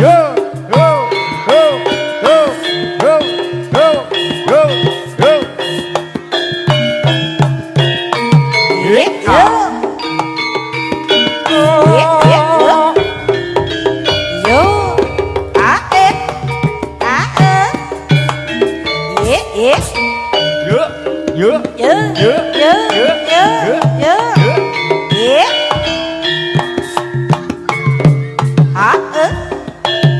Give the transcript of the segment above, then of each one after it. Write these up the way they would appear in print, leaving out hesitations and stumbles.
Yo, yo, yo, yo, yo, yo, yo, yo. Ye, yo. Ye, ye, yo. Yo. A e. A e. Ye, ye. Yo, yo. Yo. Yo. Yo. Yo. Yo. Yo. Yo. Yo. Ye. A e.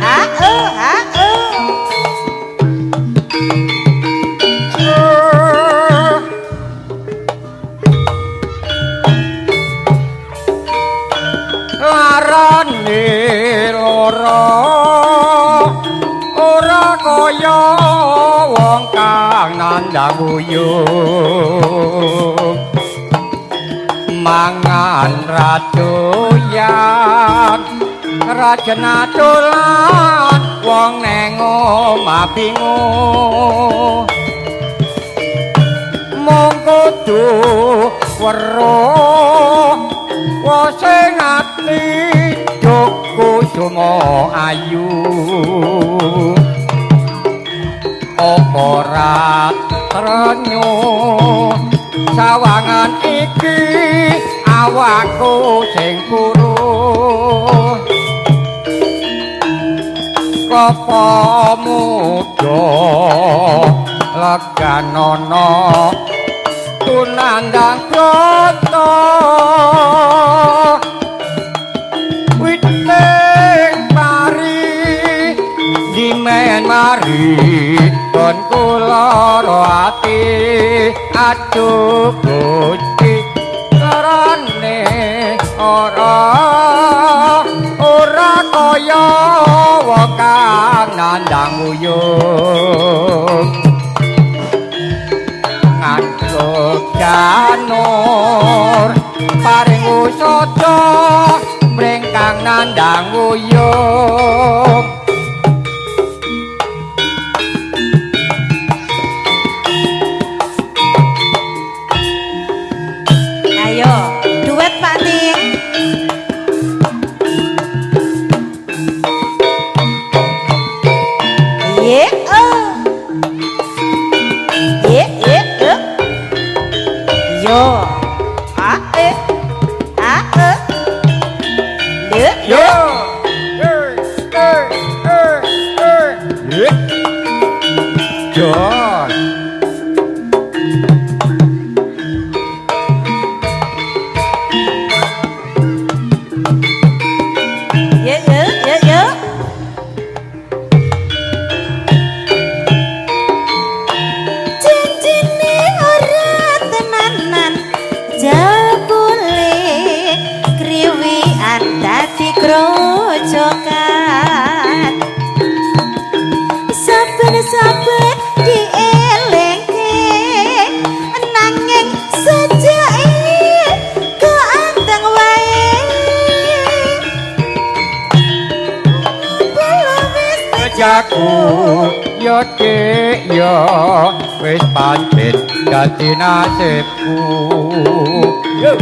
A e, a e. Larane lara ora kaya wong kang nandhang wuyung, mangan radoyan rajena dolan wong neng omah bingung, mung kudu weruh wose ati Kusumo ayu, apa ora trenyu sawangan iki awakku sing puruh, klopo muda leganono tunandang bronto, witing pari dimen mari kon kula ati, aduh Gusti larane ora ora kaya wong kang nandhang wuyung, ngantuk janur paring usada mring kang nandhang wuyung. Ayo, duet Pak Ting. Ye, oh. Ye, ye, eh. Yo. A e. A e. Le, Yo. le. Eh, eh, eh, eh. Ye. Jos. Ye, ye, ye, ye. Cincine ora tenanan, jebule kriwikan dadi grojokan. Saben-saben dielingke, nanging sejake keanteng wae. Bala wis Kerjaku yo dik yo wis pancen dadi nasibku. Yo.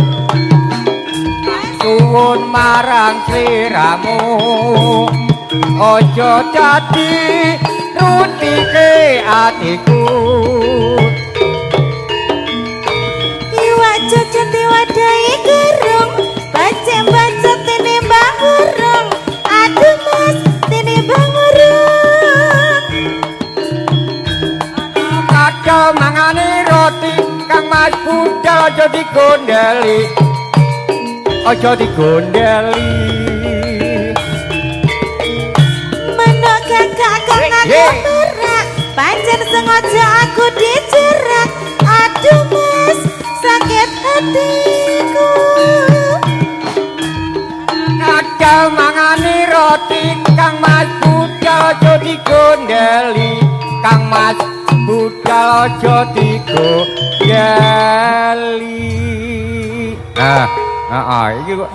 Suwun marang sliramu aja dadi rutike atiku. Iwak jajan diwadahi gerung, bacem-bacem tinimbang urung. Aduh Mas, tinimbang urung. Kacau mangane roti Kang Mas budal aja digondeli, aja digondeli. Manuk kakak kok ngaku Ye. merak, pancen sengaja aku dijerak. Aduh Mas, sakit hatiku. Kacau mangane roti Kang Mas budal aja digondeli, Kang Mas budal aja digondeli. Nah, heeh, iki kok.